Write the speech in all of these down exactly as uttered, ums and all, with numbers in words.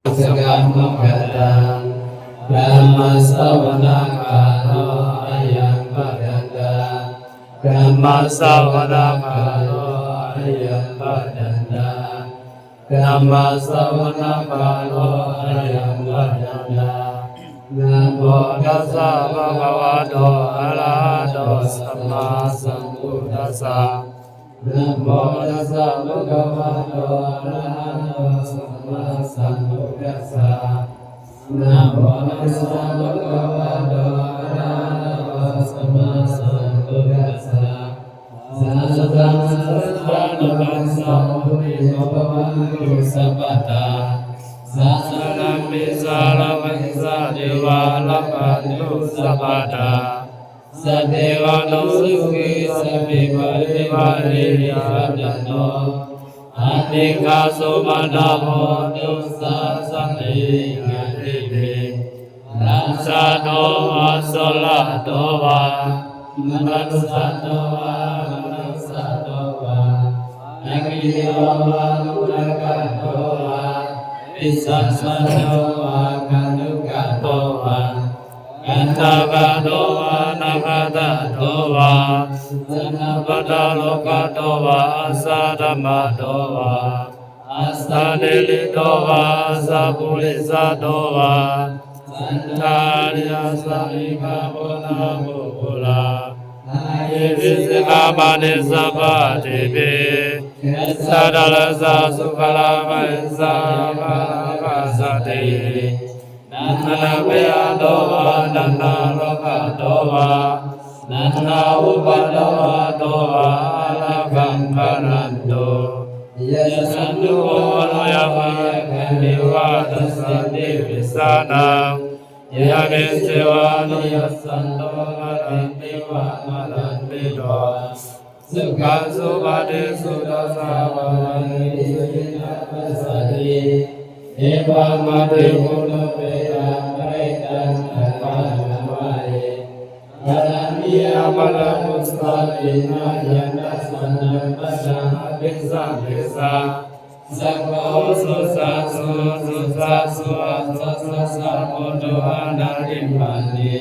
Sukham Mokkhaṃ. Dhammassavanakālo ayam bhadantā. Dhammassavanakālo ayam bhadantā. Dhammassavanakālo ayam bhadantā. Namo tassa bhagavato arahato sammāsambuddhassa. Namo tassa bhagavato arahato sammāsambuddhassa. Namo tassa bhagavato arahato sammāsambuddhassa. Sāsanaṃ sāsanaṃ sotthi bhavantu sabbadā. Sāsanaṃ vijjāya vijjā devā rakkhantu sabbadā. Sabbītiyo vivajjantu sabbarogo vivajjantu. Anīghā sukhaṭṭhā bhavantu sāsane ñātibhi. Rājato vā corato vā, manussato vā amanussato vā, pakkhiyo vā udakato vā, pisācato vā khāṇukato vā, kaṇṭakato vā nakkhattato vā, janapadarogato vā asaddhammato vā, asandiṭṭhito vā asappurisato vā, cantalikkhasaccakavādaketugalā, nābhipicchikambhāni sabbadīpi, kesārajjassūkaramahiṃsāmakkhamathaddhayakkhasanti. Nānābhayado vā nānārogato vā, nānāupaddavato vā ārakkhaṃ gaṇhantu. Yassānubhāvayaṃ bhayagganiva nassanti vijānāya, yaṃ kiñci vā nāyassanto maranti vā maranti ca. Sukhaṃ supati, sukhañca paṭivattiṃ, sukhiṃ ca passati. Evaṃ matī kuṭeṇḍu petānaṃ, petānaṃ parivaṇṇayī. Kataññā padaṃ uccati, na yannassantaṃ paccaññapī, saṃ pissa. Sakko ujū ca suhujū ca, suvaco cassa mudu anatimānī.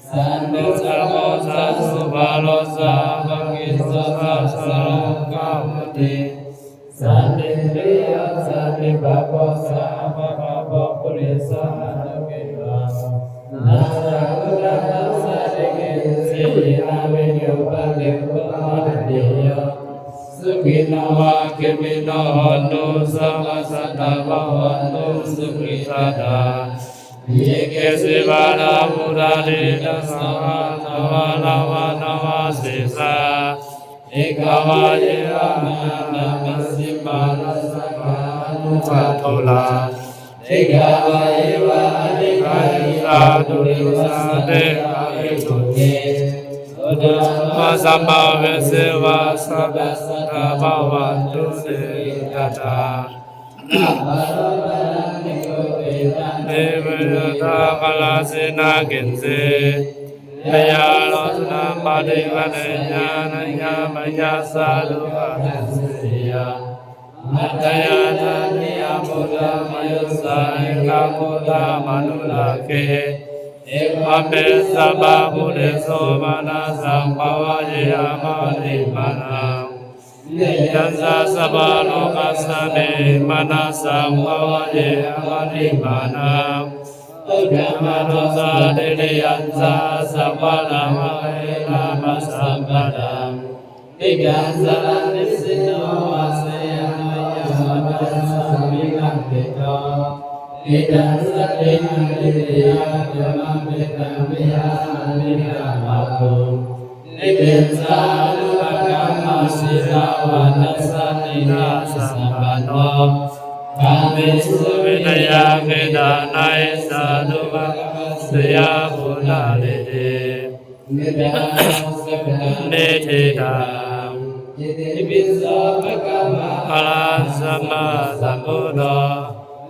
Santussako ca subharo ca, appakicco ca sallahukavutti. Santindriyo ca nipako ca, appagabbho purisadammasūtiraṃ. Na ca uddhaṃ ca adhaṃ kiñci, hīnā viññū parippū aviññū. Sukhino vā khemino hontu, sabbasatthā bhavantu sukhitattā. Ye keci pāṇabhūtatthi, tasā vā thāvarā vā anavasesā, dīghā vā ye mahānāmā, majjhimā rassakā aṇukathūlā, dīghā vā ye mahādīghā, ehi santūri vasathi aviruḷhikā. Sutvā dhammā samāvesevā, sabbasatthā bhavantu sukhitattā. Na paro paraṃ nikubbetha, na hiṃsā katthaci naṃ kiñci. Niyyānāsanaṃ paṭiggaṇheyya, nāññamaññassa dukkhaṃ dassaneyya. Atthāya ca niyaṃ buddhaṃ, āyusā ekaputtamanurakkhe. Evaṃ me sabbapūresu, mānasam bhāvaye aparimāṇaṃ. Niyaṃ ca sabbalokasmiṃ, mānasam bhāvaye aparimāṇaṃ. Uddhaṃ adho ca tiriyañca, asambādhaṃ averaṃ asapattaṃ. Tiṭṭhaṃ caraṃ nisinno vā, seyyathāyaṃ vatthassa vigaccitto. Itaṃ satiṃ adhiṭṭheyya, dhammametaṃ viharāmi āhu. Nikiñca anupagamma, sīlavā dassanena sampanno. Kāmesu vineyya gedhaṃ, na hi jātu gabbhaseyya punaretīti. Niṭṭhitaṃ. Itipi so bhagavā arahaṃ sammāsambuddho,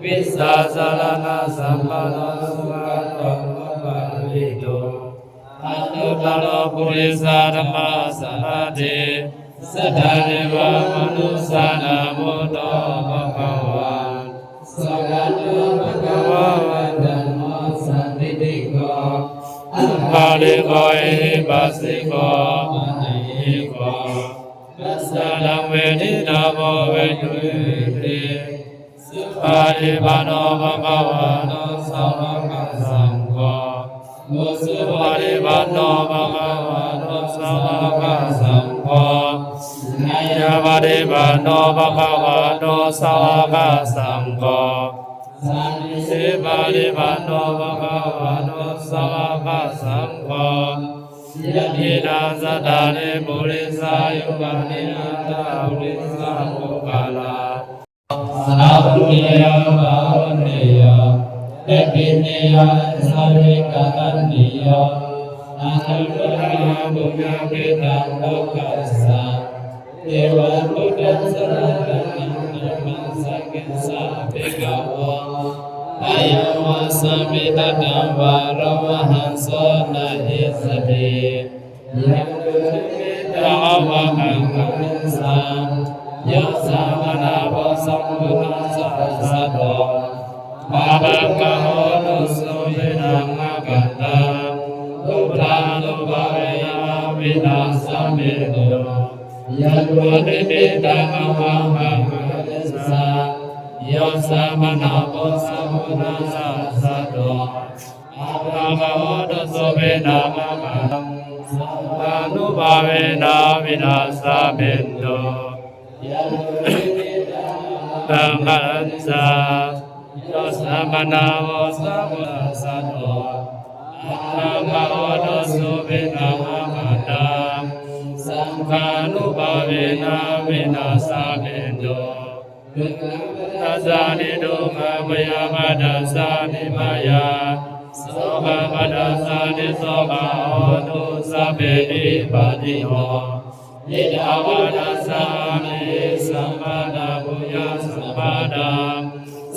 vijjācaraṇasampanno sugato lokavidū, anuttaro purisadammasārathi satthā devamanussānaṃ buddho bhagavā. Svākkhāto bhagavā dhammo sandiṭṭhiko akāliko ehipassiko opanayiko paccattaṃ veditabbo viññūhīti. Supaṭipanno bhagavato sāvakasaṅgho, ujupaṭipanno bhagavato sāvakasaṅgho, ñāyapaṭipanno bhagavato sāvakasaṅgho, sāmīcipaṭipanno bhagavato sāvakasaṅgho, yadidaṃ cattāri purisayugāni aṭṭha purisapuggalā, āhuneyyo pāhuneyyo dakkhiṇeyyo añjalikaraṇīyo, anuttaraṃ puññakkhettaṃ lokassāti. Evaṃ buddhaṃ sarataṃ aññamaṃ saṅghaṃ sāmikāmo ayaṃ vāsāmi tathāvāro ahaṃ so na issati. Yaṃ dunnimittaṃ avalokitā yo samaṇo pāpaggaho dussupinaṃ akantaṃ buddhānubhāvena vināsamentu. Yaṃ dunnimittaṃ avalokitā yo samaṇo pāpaggaho dussupinaṃ akantaṃ saṅghānubhāvena vināsamentu. Taṃ karañca yo samaṇo pāpaggaho dussupinaṃ akantaṃ saṅghānubhāvena vināsamentu. Dukkhappattā ca niddukkhā bhayappattā ca nibbhayā sokappattā ca nissokā hontu sabbepi pāṇino. Ettāvatā ca amhehi sambhataṃ puññasampadaṃ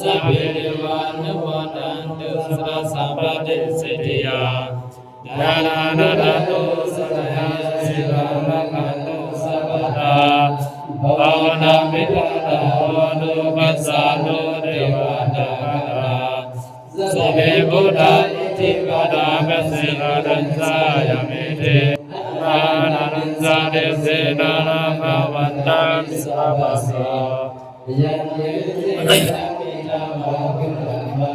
sabbe devānumodantu sabbasampattisiddhiyā. Dānaṃ dadantu saddhāya sīlaṃ rakkhantu sabbadā bhāvanābhiratā hontu gacchantu devatāgatā. Sabbe buddhā iddhipatā pacchekaraṇañca yaṃ viddhī dānañca tejena rakkhavantaṃ sabbaso. Yaṅkiñci vittaṃ idha vā huraṃ vā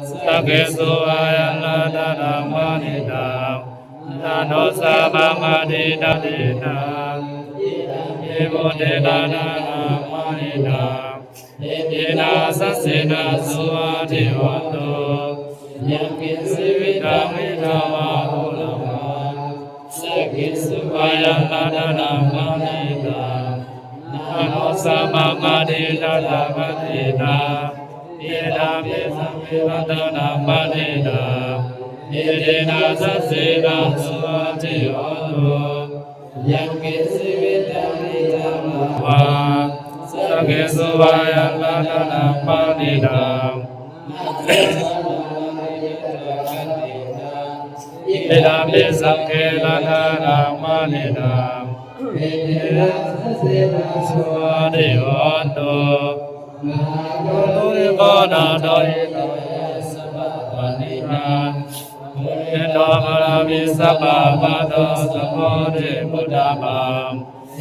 saggesu vā yaṃ ratanaṃ paṇītaṃ na no samaṃ atthi taṃ tenaṃ idampi buddhe ratanaṃ paṇītaṃ. Etena saccena suvatthi hotu. Yaṅkiñci vittaṃ idha vā huraṃ vā saggesu vā yaṃ ratanaṃ paṇītaṃ na no samaṃ atthi tathāgatena idampi saṅghe ratanaṃ paṇītaṃ. Etena saccena suvatthi hotu. Yaṅkiñci vittaṃ idha vā saggesu vā yaṃ ratanaṃ paṇītaṃ idampi saṅghe ratanaṃ paṇītaṃ. Etena saccena suvatthi hotu. Mahākāruṇiko nātho hitāya sabbapāṇinaṃ muneendo phanaṃ āmi sabbapādo sambodhimuttamaṃ.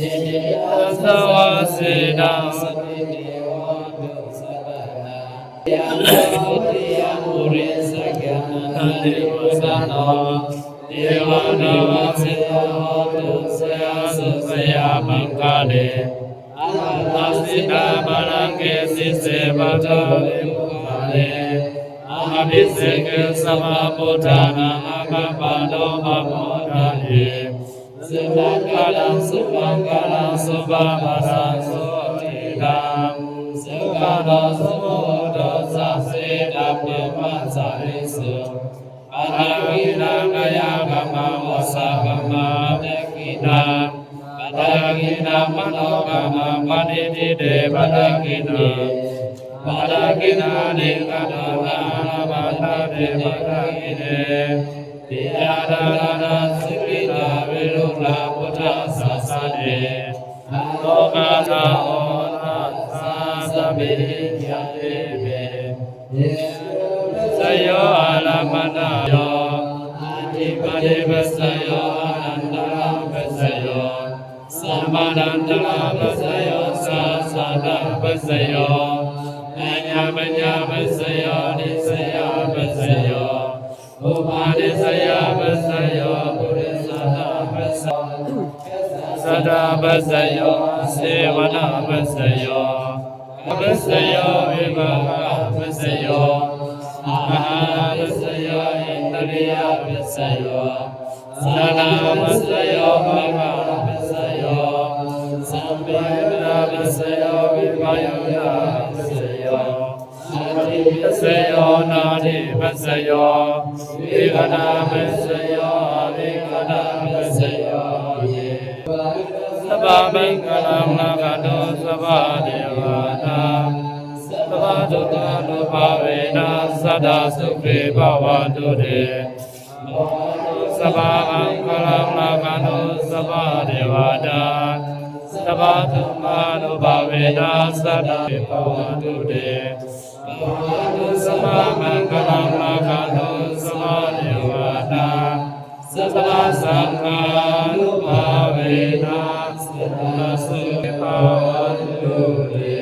Etena saccena suvatthi hotu sabbadā. Yaṃ bodhiyā mūle sakyānaṃ nandivaḍḍhano evaṃ tvaṃ vijayo hohi jayassu jayamaṅgale. Aparājitapallaṅke sīse paṭhavipokkhare abhiseke sabbabuddhānaṃ aggappatto pamodati. Sunakkhattaṃ sumaṅgalaṃ supabhātaṃ suhuṭṭhitaṃ sukhaṇo sumuhutto ca suyiṭṭhaṃ brahmacārisu. Padakkhiṇaṃ kāyakammaṃ vācākammaṃ padakkhiṇaṃ padakkhiṇaṃ manokammaṃ paṇidhī te padakkhiṇe. Padakkhiṇāni katvāna labhantatthe padakkhiṇe. Tiṇṇaṃ dānaṃ sukhitā viruḷhā buddhasāsane. Arogatā hotha saha viññāti me. Hetupaccayo, ārammaṇapaccayo, adhipatipaccayo, anantarapaccayo, samanantarapaccayo, sahajātapaccayo, nayyapaññāpaccayo, nissayapaccayo, upanissayapaccayo, purejātapaccayo, jātapaccayo, āsevanapaccayo, paccayo, vipākapaccayo, āhārapaccayo, indriyapaccayo, jhānapaccayo, bhāvanapaccayo, sampayuttapaccayo, vippayuttapaccayo, atthipaccayo, natthipaccayo, vigatapaccayo, avigatapaccayo. Sabbaṃ maṅgalaṃ rakkhantu sabbadevatā, sabbadukkha anubhāvena sadā sukhī bhavantu te. Bhavatu sabbamaṅgalaṃ, rakkhantu sabbadevatā, sabbadhammānubhāvena sadā bhavantu te. Bhavatu sabbamaṅgalaṃ, rakkhantu sabbadevatā, sabbasaṅghānubhāvena sadā sukhī bhavantu te.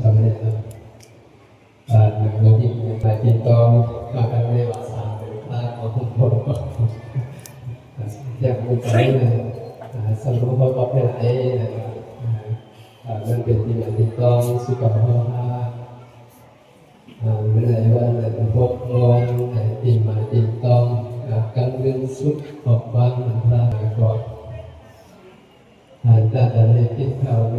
สำเร็จแล้ว อ่า หลังจากที่มากินตอง มากันไม่ว่าสามเป็นพระของผม อยากมีใจเลย อ่า สรุปว่าก็เป็นไอ้นะครับ อ่า อ่า มันเป็นที่มากินตอง สุขภาพ อ่า เมื่อไหร่ว่าไหนพบมองไหนกินมากินตอง อ่า กันเรื่องสุขขอบบ้านมันพลาดก่อน อ่า ถ้าจะได้กินข้าวเว